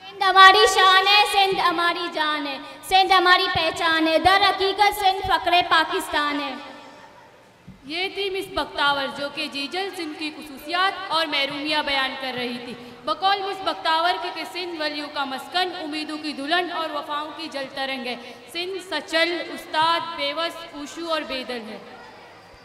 سندھ ہماری شان ہے، سندھ ہماری جان ہے، سندھ ہماری پہچان ہے، در حقیقت سندھ فخر پاکستان ہے۔ یہ تھی مس بختاور، جو کہ جیجل سندھ کی خصوصیات اور محرومیاں بیان کر رہی تھی۔ بقول مس بختاور کے کہ سندھ ولیوں کا مسکن، امیدوں کی دلہن اور وفاؤں کی جل ترنگ ہے۔ سندھ سچل، استاد، بیوس، اوشو اور بیدل ہے۔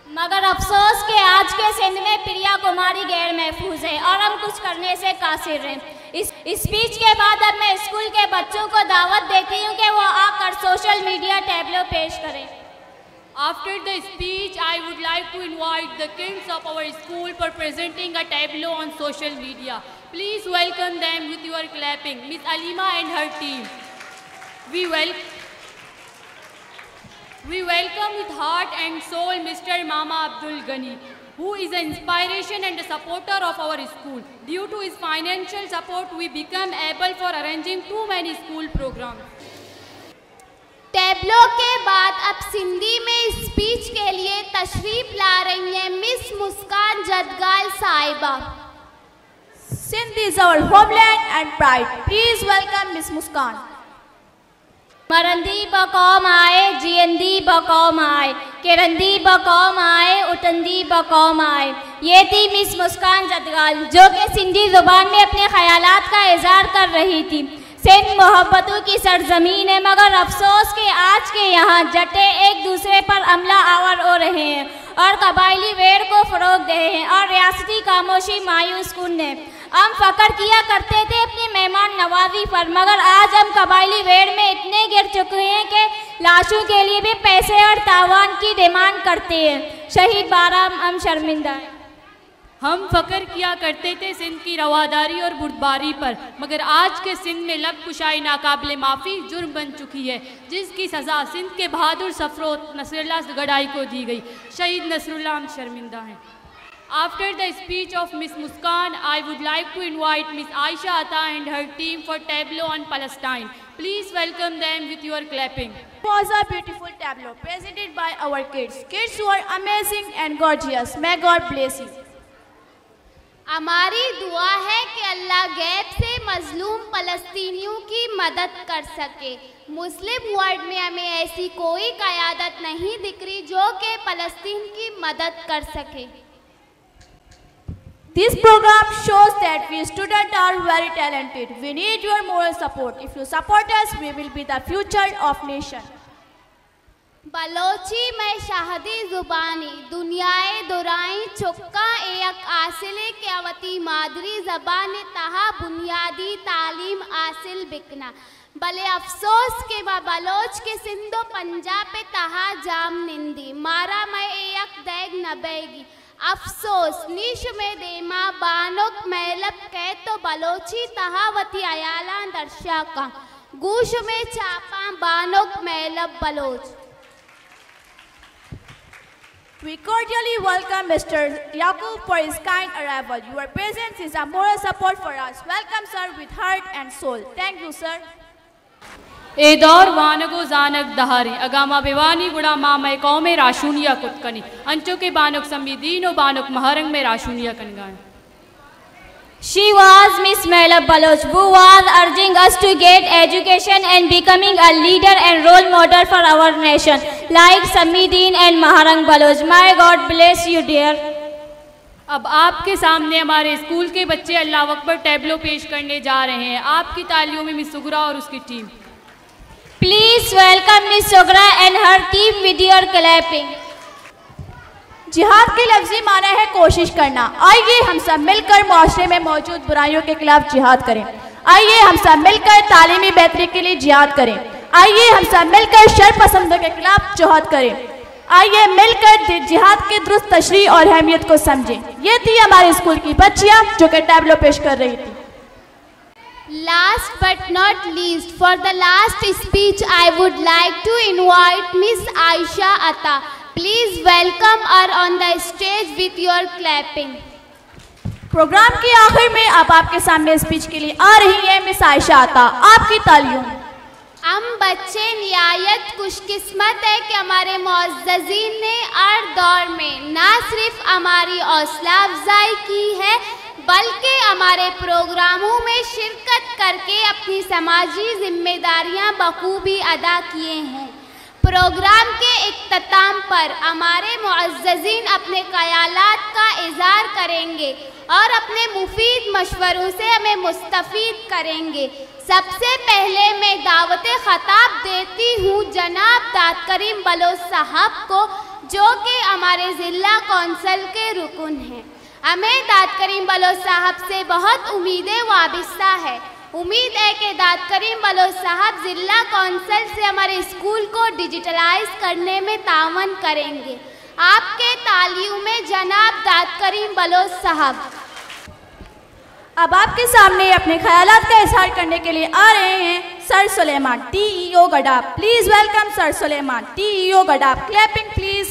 مگر افسوس کہ آج کے سندھ میں پریا کماری غیر محفوظ ہے اور ہم کچھ کرنے سے قاصر ہیں۔ اس اسپیچ کے بعد اب میں اسکول کے بچوں کو دعوت دیتی ہوں کہ وہ آ کر سوشل میڈیا ٹیبلو پیش کریں۔ After the speech, I would like to invite the kids of our school for presenting a tableau on social media. Please welcome them with your clapping. Miss Alima and her team. We wel- We welcome with heart and soul Mister Mama Abdul Ghani, who is an inspiration and a supporter of our school. Due to his financial support, we become able for arranging too many school programs. Tableau کے بعد اب سندھی میں اسپیچ کے لیے تشریف لا رہی ہیں مس مسکان جدگال صاحبہ۔ Sindh is our homeland and pride. Please welcome Miss Muskan. مرندی بہ قوم آئے، جیئندی بہ قوم آئے، کرندی بہ قوم آئے، اٹھندی بہ قوم آئے۔ یہ تھی مس مسکان جدگال، جو کہ سندھی زبان میں اپنے خیالات کا اظہار کر رہی تھی۔ سندھ محبتوں کی سرزمین ہے، مگر افسوس کہ آج کے یہاں جٹے ایک دوسرے پر حملہ آور ہو رہے ہیں اور قبائلی ویڑ کو فروغ دے رہے ہیں اور ریاستی خاموشی مایوس کن ہے۔ ہم فخر کیا کرتے تھے اپنی مہمان نوازی پر، مگر آج ہم قبائلی ویڑ میں اتنے گر چکے ہیں کہ لاشوں کے لیے بھی پیسے اور تاوان کی ڈیمانڈ کرتے ہیں۔ شہید بارہ، ہم شرمندہ ہیں۔ ہم فخر کیا کرتے تھے سندھ کی رواداری اور بردباری پر، مگر آج کے سندھ میں لب کشائی ناقابل معافی جرم بن چکی ہے، جس کی سزا سندھ کے بہادر سفروت نصر اللہ گڑھائی کو دی گئی۔ شہید نصر اللہ، ہم شرمندہ ہیں۔ After the speech of Miss Muskan, I would like to invite Miss Aisha Atta and her team for tableau on Palestine. Please welcome them with your clapping. It was a beautiful tableau presented by our kids. Kids were amazing and gorgeous. May God bless you. ہماری دعا ہے کہ اللہ غیب سے مظلوم فلسطینیوں کی مدد کر سکے۔ مسلم ورلڈ میں ہمیں ایسی کوئی قیادت نہیں دکھ رہی جو کہ فلسطین کی مدد کر سکے۔ This program shows that we students are very talented. We need your moral support. If you support us, we will be the future of nation. Balochi مئے شہدی زبانے، دنیائے درائیں چکاں اے حق حاصلے کہ آ وتی مادری زبان ءِ تہا بنیادی تعلیم حاصل بکناں۔ بلے افسوس کہ ما بلوچ کہ سندھ و پنجاب ءِ تہا جام نندیں، مارا مئے اے حق دئیگ نہ بئیگی۔ افسوس، نی شمے دیما بانک مہلب کئیت و بلوچی تہا وتی ہیالاں درشا کن۔ گوں شمے چاپاں بانک مہلب Baloch. We cordially welcome Mister Yaqub for his kind arrival. Your presence is a moral support for us. Welcome, sir, with heart and soul. Thank you, sir. اے دور وانگ و زانگ دہاریں، اگاں ما بہ وانیں گڑا ما مئے قوم ءِ راہشونی ءَ کت کنیں، انچو کہ بانک سمی دین و بانک مہرنگ مئے راہشونی ءَ کنگ ءَ انت۔ She was Miss Mehlab Baloch, who was urging us to get education and becoming a leader and role model for our nation, like Samideen and Maharang Baloch. May God bless you, dear. اب آپ کے سامنے ہمارے اسکول کے بچے اللہ اکبر ٹیبلو پیش کرنے جا رہے ہیں۔ آپ کی تالیوں میں مس سغرا اور اس کی team. Please welcome Miss Sugra and her team with your clapping. جہاد کے لفظی معنی ہے کوشش کرنا۔ آئیے ہم سب مل کر معاشرے میں موجود برائیوں کے خلاف جہاد کریں۔ آئیے ہم سب مل کر تعلیمی بہتری کے لیے جہاد کریں۔ آئیے ہم سب مل کر شر پسندوں کے خلاف جہاد کریں۔ آئیے مل کر د-، جہاد کی درست تشریح اور اہمیت کو سمجھیں۔ یہ تھی ہمارے اسکول کی بچیاں جو کہ ٹیبلو پیش کر رہی تھی۔ Last but not least, for the last speech, I would like to invite Miss Aisha Atta. Please welcome her on the stage with your clapping. Programme کے آخر میں اب آپ کے سامنے اسپیچ کے لیے آ رہی ہیں مس عائشہ عطا۔ آپ کی تالیوں۔ ہم بچے نہایت خوش قسمت ہیں کہ ہمارے معززین نے ہر دور میں نہ صرف ہماری حوصلہ افزائی کی ہے، بلکہ ہمارے پروگراموں میں شرکت کر کے اپنی سماجی ذمہ داریاں بخوبی ادا کیے ہیں۔ پروگرام کے اختتام پر ہمارے معززین اپنے خیالات کا اظہار کریں گے اور اپنے مفید مشوروں سے ہمیں مستفید کریں گے۔ سب سے پہلے میں دعوت خطاب دیتی ہوں جناب داد کریم بلوچ صاحب کو، جو کہ ہمارے ضلع کونسل کے رکن ہیں۔ ہمیں داد کریم بلوچ صاحب سے بہت امیدیں وابستہ ہے۔ امید ہے کہ داد کریم بلوچ صاحب ضلع کونسل سے ہمارے اسکول کو ڈیجیٹلائز کرنے میں تعاون کریں گے۔ آپ کے تالیوں میں جناب داد کریم بلوچ صاحب۔ اب آپ کے سامنے اپنے خیالات کا اظہار کرنے کے لیے آ رہے ہیں sir Suleman, T E O Gadap. Please welcome sir Suleman, T E O Gadap. Clapping please.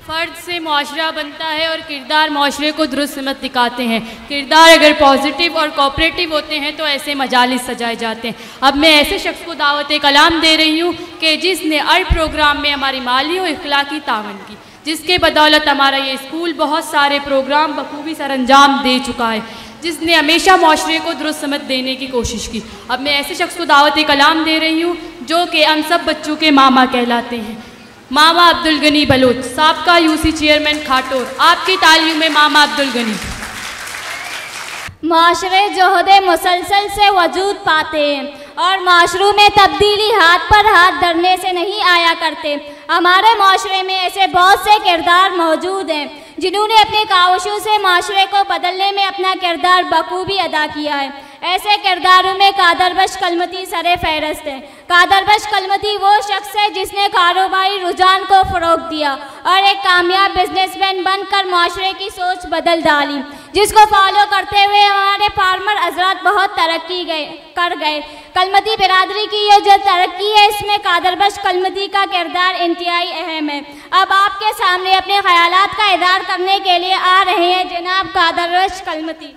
فرد سے معاشرہ بنتا ہے اور کردار معاشرے کو درست سمت دکھاتے ہیں۔ کردار اگر پازیٹیو اور کوآپریٹو ہوتے ہیں تو ایسے مجالس سجائے جاتے ہیں۔ اب میں ایسے شخص کو دعوت کلام دے رہی ہوں کہ جس نے ہر پروگرام میں ہماری مالی و اخلاقی تعاون کی، جس کے بدولت ہمارا یہ اسکول بہت سارے پروگرام بخوبی سر انجام دے چکا ہے، جس نے ہمیشہ معاشرے کو درست سمت دینے کی کوشش کی۔ اب میں ایسے شخص کو دعوت کلام دے رہی ہوں جو کہ ہم سب بچوں کے ماما کہلاتے ہیں۔ ماما عبدالغنی بلوچ، سابقہ یو سی چیئرمین کھاٹور، آپ کی تالیوں میں ماما عبدالغنی۔ معاشرے جہد مسلسل سے وجود پاتے ہیں اور معاشروں میں تبدیلی ہاتھ پر ہاتھ دھرنے سے نہیں آیا کرتے۔ ہمارے معاشرے میں ایسے بہت سے کردار موجود ہیں جنہوں نے اپنے کاوشوں سے معاشرے کو بدلنے میں اپنا کردار بخوبی ادا کیا ہے۔ ایسے کرداروں میں قادر بخش کلمتی سر فہرست ہیں۔ قادر بخش کلمتی وہ شخص ہے جس نے کاروباری رجحان کو فروغ دیا اور ایک کامیاب بزنس مین بن کر معاشرے کی سوچ بدل ڈالی، جس کو فالو کرتے ہوئے ہمارے فارمر حضرات بہت ترقی گئے، کر گئے۔ کلمتی برادری کی یہ جو ترقی ہے، اس میں قادر بخش کلمتی کا کردار انتہائی اہم ہے۔ اب آپ کے سامنے اپنے خیالات کا اظہار کرنے کے لیے آ رہے ہیں جناب قادر بخش کلمتی۔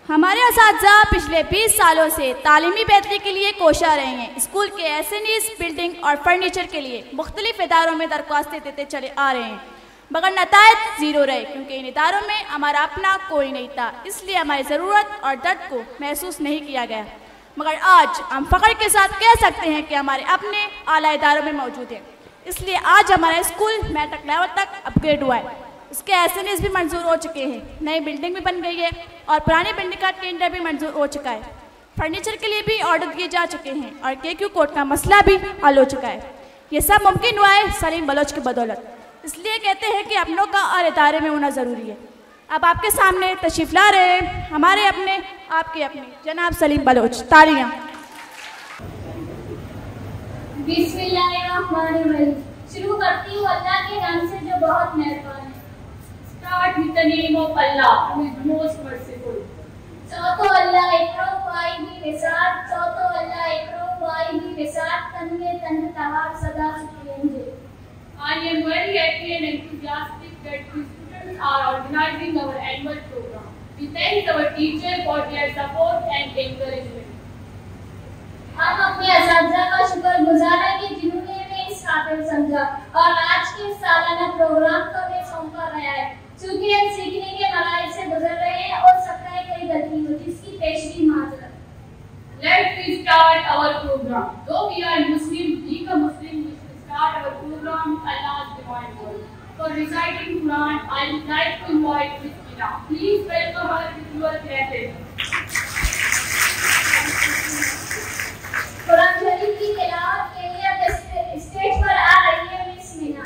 ہمارے اساتذہ پچھلے بیس سالوں سے تعلیمی بہتری کے لیے کوشاں رہے ہیں۔ اسکول کے ایسینیز، بلڈنگ اور فرنیچر کے لیے مختلف اداروں میں درخواستیں دیتے چلے آ رہے ہیں، مگر نتائج زیرو رہے، کیونکہ ان اداروں میں ہمارا اپنا کوئی نہیں تھا، اس لیے ہماری ضرورت اور درد کو محسوس نہیں کیا گیا۔ مگر آج ہم فخر کے ساتھ کہہ سکتے ہیں کہ ہمارے اپنے اعلیٰ اداروں میں موجود ہیں۔ اس لیے آج ہمارا اسکول میٹرک لیول تک اپ گریڈ ہوا ہے۔ اس کے ایسینیز بھی منظور ہو چکے ہیں، نئی بلڈنگ بھی بن گئی ہے اور پرانی بلڈنگ کا ٹینڈر بھی منظور ہو چکا ہے۔ فرنیچر کے لیے بھی آرڈر دیے جا چکے ہیں اور کے کیو کوڈ کا مسئلہ بھی حل ہو چکا ہے۔ یہ سب ممکن ہوا ہے سلیم بلوچ کی بدولت۔ اس لیے کہتے ہیں کہ اپنوں کا اور ادارے میں ہونا ضروری ہے۔ اب آپ کے سامنے تشریف لا رہے ہیں ہمارے اپنے، آپ کے اپنے جناب سلیم بلوچ۔ تالیاں۔ بسم اللہ الرحمن الرحیم۔ شروع کرتی ہوں اللہ کے نام سے جو بہت مہربان ہے۔ Start with the name of Allah, who is most merciful. چو تو اللہ ءِ کرم وائی بی نثار، چو تو اللہ ءِ کرم وائی بی نثار، تن میں تن تہار سدا سکھینجے۔ I am very happy and enthusiastic that the students are organizing our annual program. We thank our teacher for their support and encouragement. ہم اپنے اساتذہ کا شکر گزار ہیں کہ جنہوں نے ہمیں اس قابل سمجھا اور آج کے سالانہ پروگرام کو ہمیں سونپا گیا ہے۔ چونکہ ہم سیکھنے کے مراحل سے گزر رہے ہیں، ہو سکتا ہے کوئی غلطی ہو، جس کی پیشگی معذرت۔ Let me start our program. Though we are Muslim, being a Muslim, we should start our program with Allah's divine word. For reciting Quran, I would like to invite Miss Mina. Please welcome her with your clapping. قرآن شریف کی تلاوت کے لیے اب اسٹیج پر آ رہی ہے مس مینا۔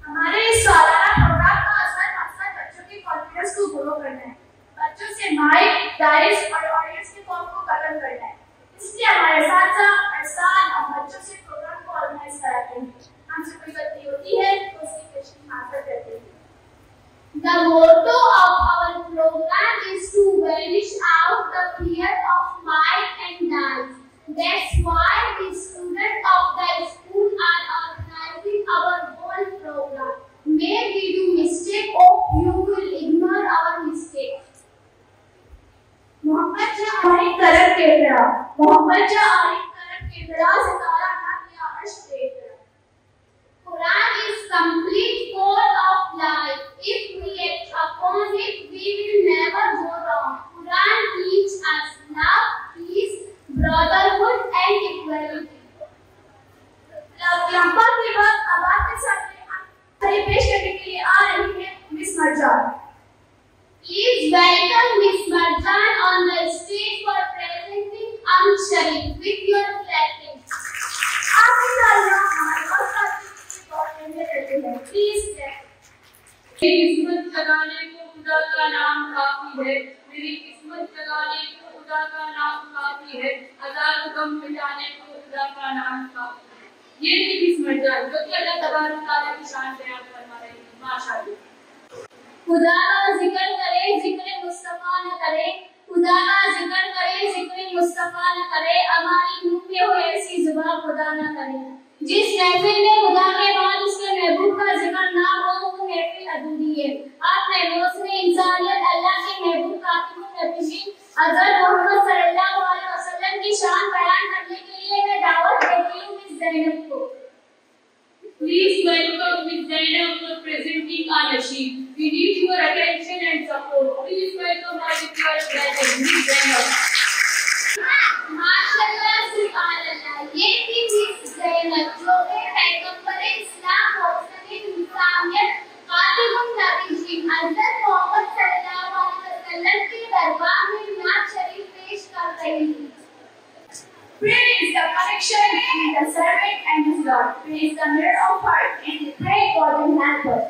ہمارے اس سالانہ پروگرام کا اصل مقصد بچوں کے کانفیڈنس کو گرو کرنا ہے، بچوں سے مائک، ڈائس اور آڈینس کے خوف کو ختم کرنا ہے۔ اس لیے ہمارے اساتذہ ہر سال ہم بچوں سے پروگرام کو آرگنائز کراتے ہیں۔ ہم سے کوئی غلطی ہوتی ہے تو اس کی پیشگی معذرت کرتے ہیں۔ The motto of our program is to vanish out the fear of mic and dais. That's why the students of the school are organizing our whole program. May we do mistake, hope you will ignore our mistakes. محبت جا ہر ایک کرم کے طرح، محبت جا ہر ایک کرم کے طرح، ستارہ نہ کیا عرش کے طرح۔ Quran is complete code of life. If we act upon it, we will never go wrong. Quran میری قسمت جگانے کو خدا کا نام کافی ہے، میری قسمت جگانے کو خدا کا نام کافی ہے، ہزاروں غم مٹانے کو خدا کا نام کافی ہے۔ یہ تھی قسمت جان، جو کہ اللہ تبارک و تعالیٰ کی شان بیان فرما رہی ہے۔ ماشاءاللہ۔ خدا کا ذکر کرے، ذکر مصطفیٰ نہ کرے، خدا کا ذکر کرے، ذکر مصطفیٰ نہ کرے، ہماری منہ پہ ہو ایسی زباں خدا نہ کرے۔ جس محفل میں خدا کے بعد اس کے محبوب کا ذکر نہ ہو، وہ محفل ادھوری ہے۔ آپ میں محسن انسانیت اللہ کے محبوب خاتم النبیین حضرت محمد صلی اللہ علیہ وسلم کی شان بیان کرنے کے لیے میں دعوت دیتی ہوں مس زینب کو۔ Please welcome Miss Zainab for presenting our nasheed. We need your attention and support. Please welcome her with your applause, Miss Zainab. ماشاءاللہ، سبحان اللہ، یہ تھی مس زینب، جو کہ پیغمبر اسلام، محسن انسانیت، خاتم النبیین حضرت محمد صلی اللہ علیہ وسلم کے دربار میں نعت شریف پیش کر رہی تھی۔ Prayer is the connection between the servant and his Lord. Prayer is the mirror of heart and the prayer God will help us.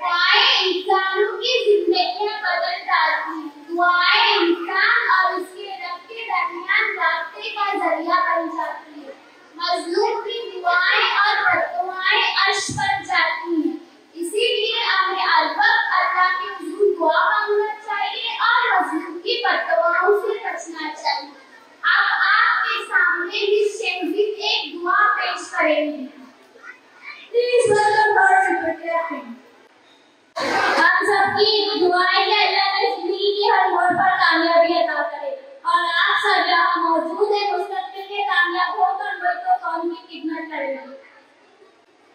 دعائیں انسانوں کی زندگیاں بدل ڈالتی ہیں۔ دعائیں انسان اور اس کے رب کے درمیان رابطے کا ذریعہ بن جاتی ہیں۔ مظلوم کی دعائیں اور بددعائیں عرش پر جاتی ہیں۔ اسی لیے ہمیں ہر وقت اللہ کے حضور دعا مانگنا چاہیے اور مظلوم کی بددعاؤں سے بچنا چاہیے۔ اب آپ کے سامنے مس شہزیب ایک دعا پیش کریں گی۔ Please welcome her with the clapping. ہم سب کی دعا ہے کہ اللہ نے زندگی کی ہر موڑ پر کامیابی عطا کرے اور آپ سب یہاں موجود ہیں، مستقبل کے کامیاب ہو کر ملک و قوم کی خدمت کریں گے۔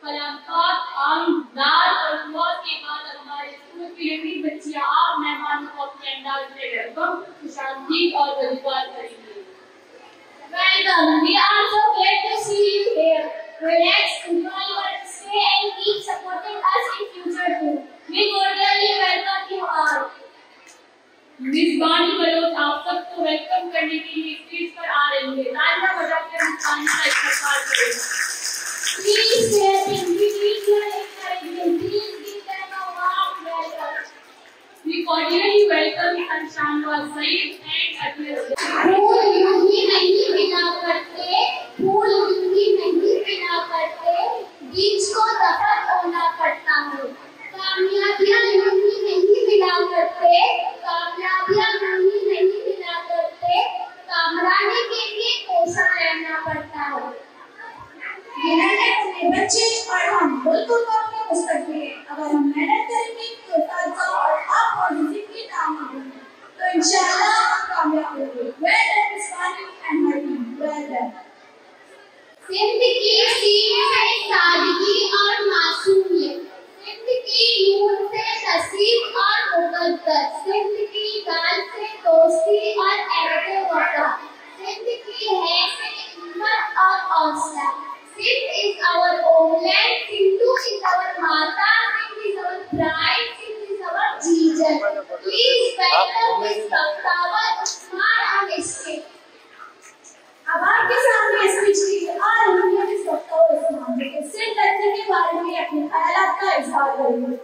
کلام پاک، آمین، نعت اور دعا کے بعد ہمارے اسکول کی لمبی بچیاں آپ مہمانوں کو اپنے انداز میں ویلکم، خوش آمدید اور وزیرباد کریں گے۔ Welcome. We are so glad to see you here. Relax, enjoy your stay and keep supporting us in future too. We cordially welcome you all. مس بانی بلوچ آپ سب کو ویلکم کرنے کے لیے اسٹیج پر آ رہی ہے۔ تالیاں بجا کر مس بانی کا استقبال کریں۔ Please welcome, we need your encouragement. Please give them a warm welcome. We cordially welcome Sir Shahnawaz Saeed and Adil. پھول یوں ہی نہیں کھلا کرتے، پھول یوں ہی نہیں کھلا کرتے، بیج کو دفن ہونا پڑتا ہے۔ کامیابیاں یوں ہی نہیں ملا کرتے، کامیابیاں یوں ہی نہیں ملا کرتے، کامرانی کے لیے کوشاں رہنا پڑتا ہے۔ یہ محنت ہمیں بچے اور ہم ملک و قوم کا مستقبل ہے۔ اگر ہم محنت کریں گے تو اساتذہ اور آپ اور زندگی نام ہوگی، تو انشاءاللہ ہم کامیاب ہوں گے۔ Well done, Miss Bani and her team. Well done. Sindh کی سیرت ہے سادگی اور معصومیت، سندھ کی نور سے نصیب اور مقدر، سندھ کی گال سے دوستی اور عہد وفا، سندھ کی ہے سے ہمت اور حوصلہ۔ Sindh is our homeland, Sindhu is our mata, Sindh is our pride, Sindh is our region. Please welcome Miss Bakhtawer Usman on stage. اب آپ کے سامنے اسپیچ دی آ رہی ہے مس بختاور عثمان، جو کہ سندھ کلچر کے بارے میں اپنے خیالات کا اظہار کریں گی۔